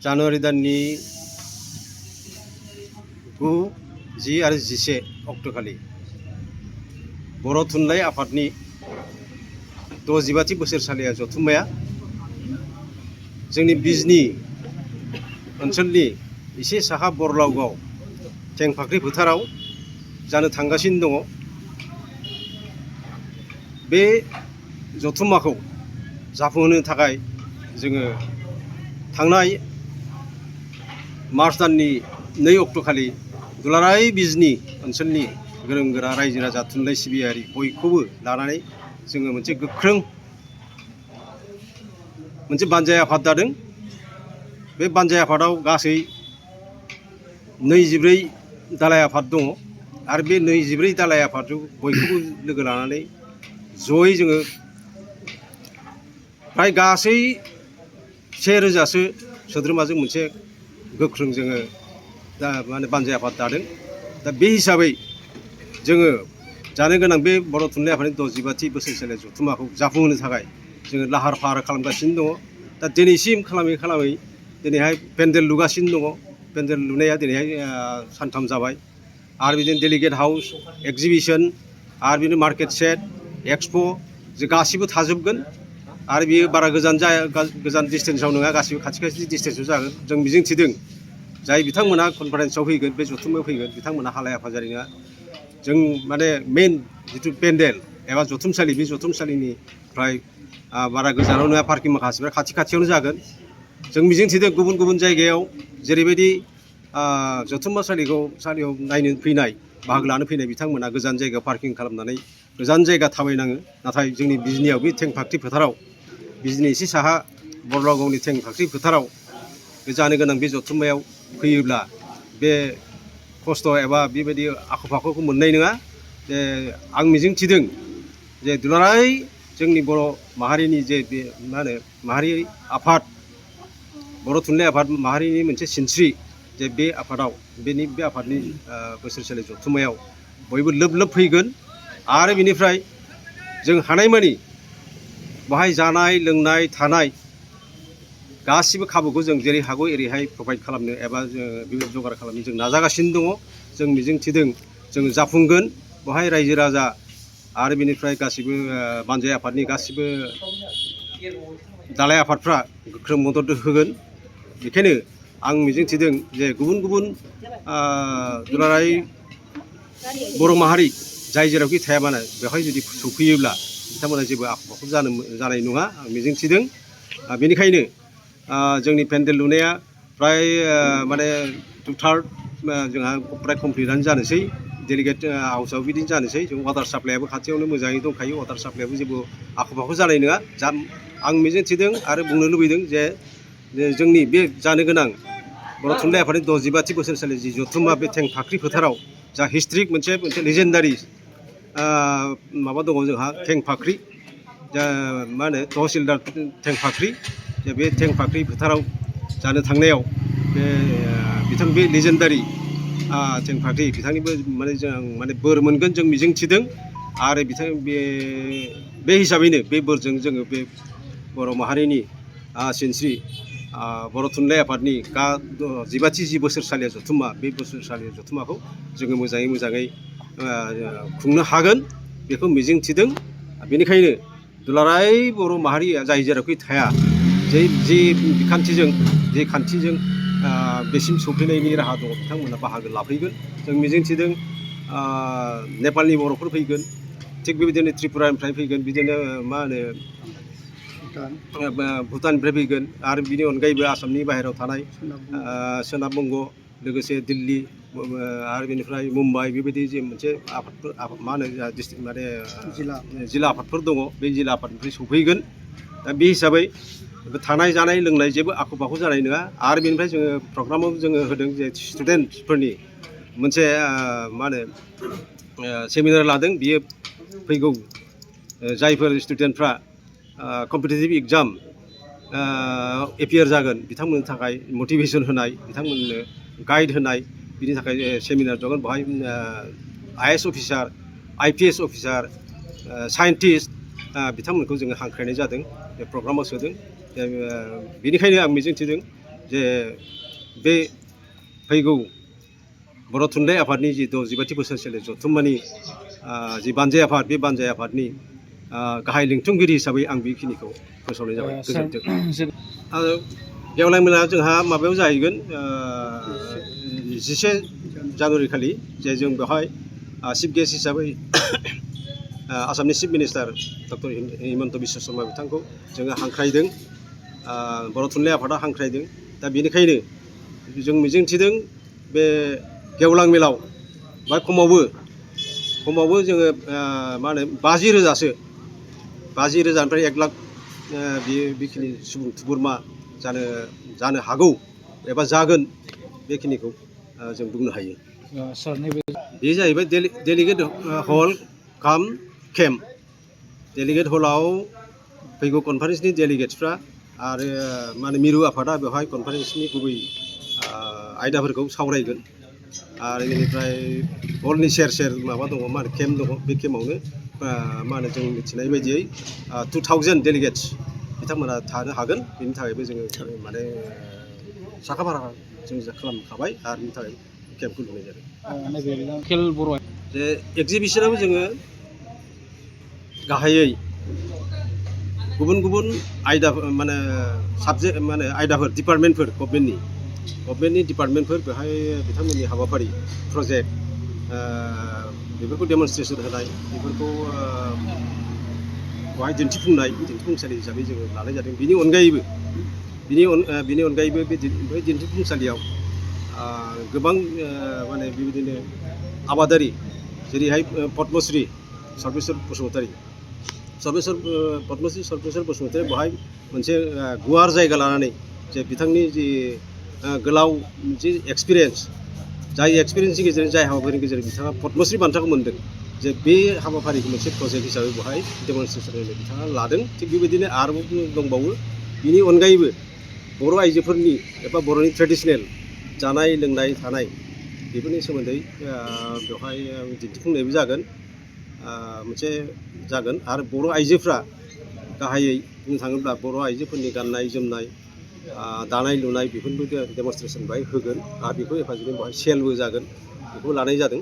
जानुवारि दाननि 9, 10 आरो 11 अक्ट'खालि बर' थुनलाइ आफादनि 65थि बोसोरसालिया जथुम्माया जोंनि बिजनी ओनसोलनि एसे साहा बरलावगाव थेंफाख्रि फोथाराव जानो थांगासिनो दङ। बे जथुम्माखौ जाफुंहोनो थाखाय जोङो थांनाय मार्च दाननि 2 अक्ट'खालि दुलाराय बिजनी ओनसोलनि गोरों गोरा रायजो राजा थुनलाइ सिबियारि बयखौबो लानानै जोङो मोनसे गोख्रों बानजाय आफाद दादों। बे बानजाय आफादाव गासै 24 दालाय आफाद दङ आरो बे 24 दालाय आफादखौ बयखौबो लोगो लानानै जयै जोङो प्राय गासै 1000सो सोद्रोमाजों मोनसे गोख्रों जोङो दा बानजाय आफाद दादों। दा बे हिसाबै जोङो जानो गोनां बे बर' थुनलाइ आफादनि 65थि बोसोरसालि जथुम्माखौ जाफुंहोनो थाखाय जोङो लाहार फाहार खालामगासिनो दङ। दा दिनैसिम खालामै दिनैहाय पेन्डेल लुगासिनो दङ। पेन्डेल लुनाया दिनैहाय सानथाम जाबाय आरो बिदिनो डेलिगेट हाउस, एक्जिबिसन आरो बिदिनो मार्केट सेट, एक्सप' जों गासिबो थाजोबगोन आरो बियो बारा गोजान डिस्टेन्सआव नङा, गासिबो खाथि डिस्टेन्सआव जागोन। जों मिजिंथिदों जाय बिथांमोना कनफारेन्सआव फैगोन, बे जथुम्मायाव फैगोन, बिथांमोना हालाय हाफाजारि नङा। जों मेइन जिथु पेन्डेल एबा जथुमसालि, बे जथुमसालिनिफ्राय बारा गोजानाव नङा, पार्किं माखासेफ्रा खाथियावनो जागोन। जों मिजिंथिदों गुबुन जायगायाव जेरैबायदि जथुम्मासालियाव नायनो फैनाय, बाहागो लानो फैनाय बिथांमोना गोजान जायगायाव पार्किं खालामनानै गोजान जायगा थाबायनाङो। नाथाय जोंनि बिजनीयाव बे थेंफाख्रि फोथाराव, बिजनी एसे साहा बरलावगावनि थेंफाख्रि फोथाराव बे जानो गोनां बे जथुम्मायाव फैयोब्ला बे खस्थ' एबा बेबायदि आख' फाख'खौ मोननाय नङा। आं मिजिंथिदों जे दुलाराय जोंनि बर' माहारिनि जे बे माहारियारि आफाद, बर' थुनलाइ आफाद माहारिनि मोनसे सिनस्रि, जे बे आफादाव बे आफादनि बोसोरसालि जथुम्मायाव बयबो लोब फैगोन आरो बिनिफ्राय जों हानायमानि बाहाय जानाय लोंनाय थानाय गासिबो खाबुखौ जों जेरै हागौ एरैहाय प्रभाइड खालामनो एबा जोङो जगार खालामनो जों नाजागासिनो दङ। जों मिजिंथिदों जों जाफुंगोन। बेवहाय रायजो राजा आरो बिनिफ्राय गासिबो बानजाय आफादनि गासिबो दालाय आफादफ्रा गोख्रों मदद होगोन। बेखायनो आं मिजिंथिदों जे गुबुन दुलाराय बर' माहारि जाय जेरावखि थाया मानो बेवहाय जुदि सौफैयोब्ला बिथांमोना जेबो आख' फाख' जानाय नङा आं मिजिंथिदों। बेनिखायनो जोंनि पेन्डेल लुनाया प्राय 2/3 जोंहा प्राय कमप्लिटआनो जानोसै। डेलिगेट हाउसआव बिदिनो जानोसै। जों वाटार साप्लाइआबो खाथियावनो मोजाङै दंखायो। वाटार साप्लाइआबो जेबो आख' फाख' जानाय नङा। आं मिजिंथिदों आरो बुंनो लुबैदों जे जोंनि बे जानो गोनां बर' थुनलाइ आफादनि 65थि बोसोरसालि जि जथुम्मा, बे थेंफाख्रि फोथाराव जा हिस्ट्रिक मोनसे लेजेन्डारि माबा दङ जोंहा थेंफाख्रि, तहसिलदार थेंफाख्रि। बे थेंफाख्रि फोथाराव जानो थांनायाव बे लेजेन्डारि थेंफाख्रि बिथांनिबो जों बोर मोनगोन जों मिजिंथिदों। आरो बे हिसाबैनो बे बोरजों जोङो बे बर' माहारिनि सिनस्रि बर' थुनलाइ आफादनि 65थि बोसोरसालिया जथुम्मा, बे बोसोरसालि जथुम्माखौ जोङो मोजाङै खुंनो हागोन बेखौ मिजिंथिदों। बेनिखायनो दुलाराय बर' माहारिया जाय जेरावखि थाया, जे खान्थिजों बेसिम सौफैनायनि राहा दङ, बिथांमोना बाहागो लाफैगोन। जों मिजिंथिदों नेपालनि बर'फोर फैगोन, थिग बेबायदिनो त्रिपुरानिफ्राय फैगोन, बिदिनो भुटाननिफ्राय फैगोन आरो बिनि अनगायैबो आसामनि बाहेरायाव थानाय सोनाब बंग, लोगोसे दिल्ली आरो बेनिफ्राय मुम्बाइ, बेबायदि जे मोनसे जिल्ला आफादफोर दङ, बे जिल्ला आफादनिफ्राय सौफैगोन। दा बे हिसाबै थानाय जानाय लोंनाय जेबो आख' फाख' जानाय नङा। आरो बेनिफ्राय जोङो प्रग्रामाव जोङो होदों जे स्टुडेन्टसफोरनि मोनसे सेमिनार लादों। बियो फैगौ जायफोर स्टुडेन्टफ्रा कम्पिटिटिभ एग्जाम एपियार जागोन, बिथांमोननि थाखाय मटिभेसन होनाय, बिथांमोननो गाइड होनाय, बिनि थाखाय सेमिनार जागोन। बेवहाय IAS officer, IPS officer, scientist बिथांमोनखौ जोङो हांख्रायनाय जादों, बे प्रग्रामाव सोदों। बेनिखायनो आं मिजिंथिदों जे बे फैगौ बर' थुनलाइ आफादनि जि 65थि बोसोरसेनि जथुम्मानि जि बानजाय आफाद बे बानजाय आफादनि गाहाय लिंथुमगिरि हिसाबै आं बेखिनिखौ फोसावनाय जाबाय। गोजोन्थों। आरो गेवलां मेला जोंहा माबायाव जाहैगोन 11 जानुवारि खालि जे जों बेवहाय चिफ गेस्ट हिसाबै आसामनि chief minister doctor Himanta Biswa Sharma बिथांखौ जोङो हांख्रायदों, बर' थुनलाइ आफादा हांख्रायदों। दा बेनिखायनो जों मिजिंथिदों बे गेवलां मेलाव बा खमावबो जोङो मा होनो 50,000सो 50,000निफ्राय 1 लाख बेखिनि सुबुं थुबुरमा जानो हागौ एबा जागोन बेखिनिखौ जों बुंनो हायो। बे जाहैबाय डेलिगेट हल काम केम्प। डेलिगेट हलाव फैगौ कनफारेन्सनि डेलिगेट्सफ्रा आरो मा होनो मिरु आफादा बेवहाय कनफारेन्सनि गुबै आयदाफोरखौ सावरायगोन। आरो बेनिफ्राय हलनि सेर माबा दङ, मा होनो केम्प दङ। बे केम्पआवनो मा होनो जों मिथिनाय बायदियै 2000 डेलिगेट्स बिथांमोना थानो हागोन। बेनि थाखायबो जोङो माने साखाफारा जों खालामखाबाय आरो बेनि थाखाय केम्पखौ लुनाय जादों। जे एक्जिबिसनाव जोङो गाहायै गुबुन आयदा माने साबजेक्ट माने आयदाफोर डिपार्टमेन्टफोर गभर्नमेन्टनि डिपार्टमेन्टफोर बेवहाय बिथांमोननि हाबाफारि प्रजेक्ट बेफोरखौ डेमनस्ट्रेसन होनाय, बेफोरखौ बेवहाय दिन्थिफुंसालि हिसाबै जोङो लानाय जादों। बिनि अनगायैबो बे दिन्थिफुंसालियाव गोबां माने बेबायदिनो आबादारि जेरैहाय पद्मश्री सर्बेश्वर बसुमतारी बेवहाय मोनसे गुवार जायगा लानानै जे बिथांनि जि गोलाव मोनसे एक्सपिरियेन्स, जाय एक्सपिरियेन्सनि गेजेरजों जाय हाबाफारिनि गेजेरजों बिथाङा पद्मश्री बान्थाखौ मोनदों, जे बे हाबाफारिखौ मोनसे प्रजेक्ट हिसाबै बेवहाय डेमनस्ट्रेसन होनो बिथाङा लादों। थिग बेबायदिनो आरोबाव दंबावो। बिनि अनगायैबो बर' आइजोफोरनि एबा बर'नि ट्रेडिसनेल जानाय लोंनाय थानाय बेफोरनि सोमोन्दै बेवहाय दिन्थिफुंनायबो जागोन मोनसे जागोन। आरो बर' आइजोफ्रा गाहायै बुंनो थाङोब्ला बर' आइजोफोरनि गाननाय जोमनाय, दानाय लुनाय बेफोरबो डेमनस्ट्रेसन बेवहाय होगोन। आरो बेखौ हेफाजाबै बेवहाय सेलबो जागोन, बेखौ लानाय जादों।